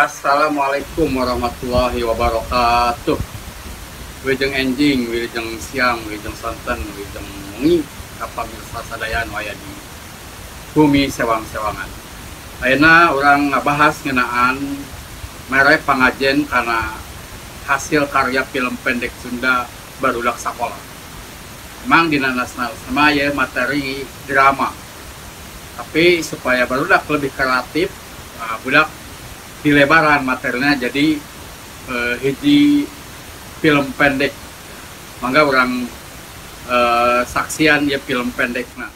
Assalamualaikum warahmatullahi wabarakatuh. Wilujeng enjing, wilujeng siang, wilujeng sonten, wilujeng wengi ka pamirsa sadaya nu aya di bumi sewang-sewangan. Ayeuna urang ngabahas ngeunaan mere pangajen kana hasil karya film pendek Sunda Barudak Sakola. Emang dina nasional sama ya materi drama. Tapi supaya barudak lebih kreatif, budak dilebaran materinya jadi hiji film pendek. Mangga urang saksian ya film pendekna.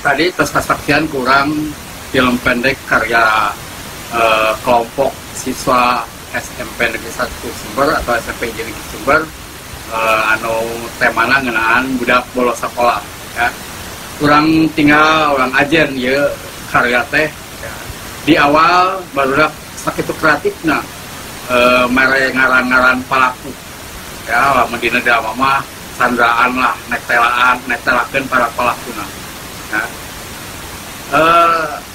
Tadi tes kesaksian kurang film pendek karya kelompok siswa SMP Negeri 1 Sumber atau SMP Negeri Sumber anu temana ngeunaan budak bolos sekolah ya. Kurang tinggal orang ajen ya karya teh ya. Di awal barudak sakitu kreatifna mere ngaran-ngaran palaku ya, lamun dina drama mah sandraan lah, nektelaan, nektelakeun para palakuna. Nah,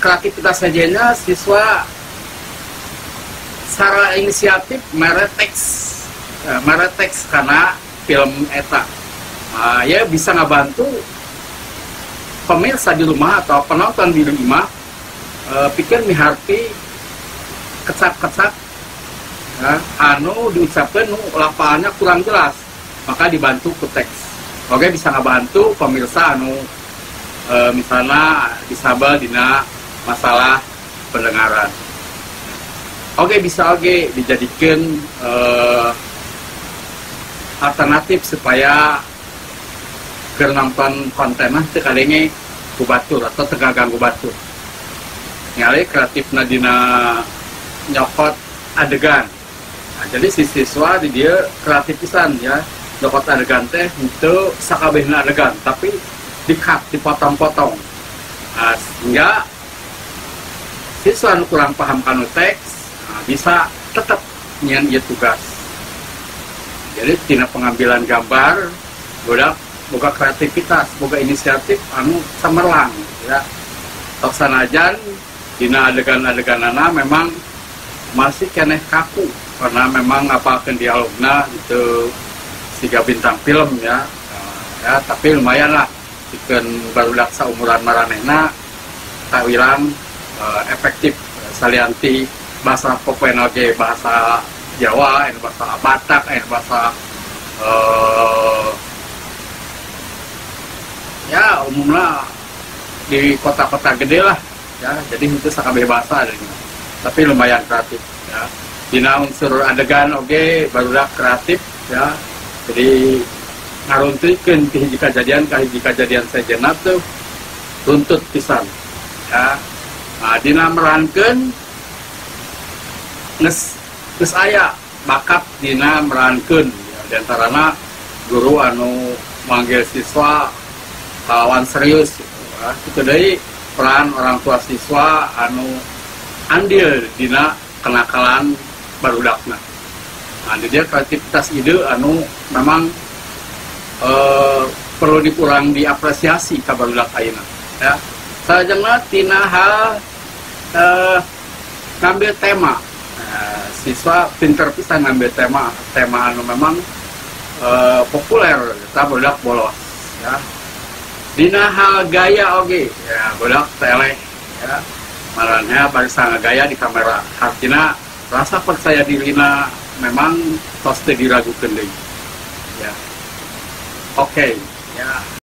kreativitas sajena siswa secara inisiatif mere teks karena film eta ya bisa ngabantu pemirsa di rumah atau penonton di rumah pikir miharti kecap-kecap ya, anu diucapkan nu lapangannya kurang jelas maka dibantu ke teks. Oke, bisa ngabantu pemirsa anu misalnya disabel dina masalah pendengaran. Oke, bisa oke dijadikan alternatif supaya keur nonton konten mah teu kadenge ku batur atau teu ganggu batur. Ningali kreatifna dina nyokot adegan. Nah, jadi si siswa di dia kreatif pisan ya. Nyokot adegan teh henteu sakabehna adegan, tapi di-cut, dipotong-potong. Nah, sehingga siswa nu kurang paham kanu teks, nah, bisa tetap nyian ieu tugas. Jadi tina pengambilan gambar budak boga kreativitas, boga inisiatif anu cemerlang ya. Tok sanajan dina adegan-adeganana memang masih keneh kaku karena memang ngapalkeun dialogna itu siga bintang film ya. Ya, tapi lumayan lah pikeun barudak saumuran maranehna tawilang efektif salianti bahasa popoena ge bahasa Jawa, bahasa Batak, bahasa ya umumnya di kota-kota gede lah ya, jadi itu sakabeh bahasa gitu. Tapi lumayan kreatif ya. Dina unsur adegan oge barudak kreatif ya. Jadi ngaruntutkeun ti hiji kajadian ka hiji kajadian sejenna tuh runtut pisan ya. Nah, dina merankeun geus geus aya bakat dina merankeun ya, di antarana guru anu manggil siswa kawan serius ya. Itu deui peran orang tua siswa anu andil dina kenakalan barudakna. Nah, dia kreativitas ide anu memang perlu dikurang diapresiasi ka barudak ayeuna ya. Salajengna tina hal ngambil tema. Nah, siswa pinter pisan ngambil tema, tema anu memang populer eta barudak bolos ya. Dina hal gaya oge ya, barudak teleh ya. Maranehna barisa ngagaya di kamera. Artina rasa percaya dirina memang tos teu diragukeun deui ya. Oke ya.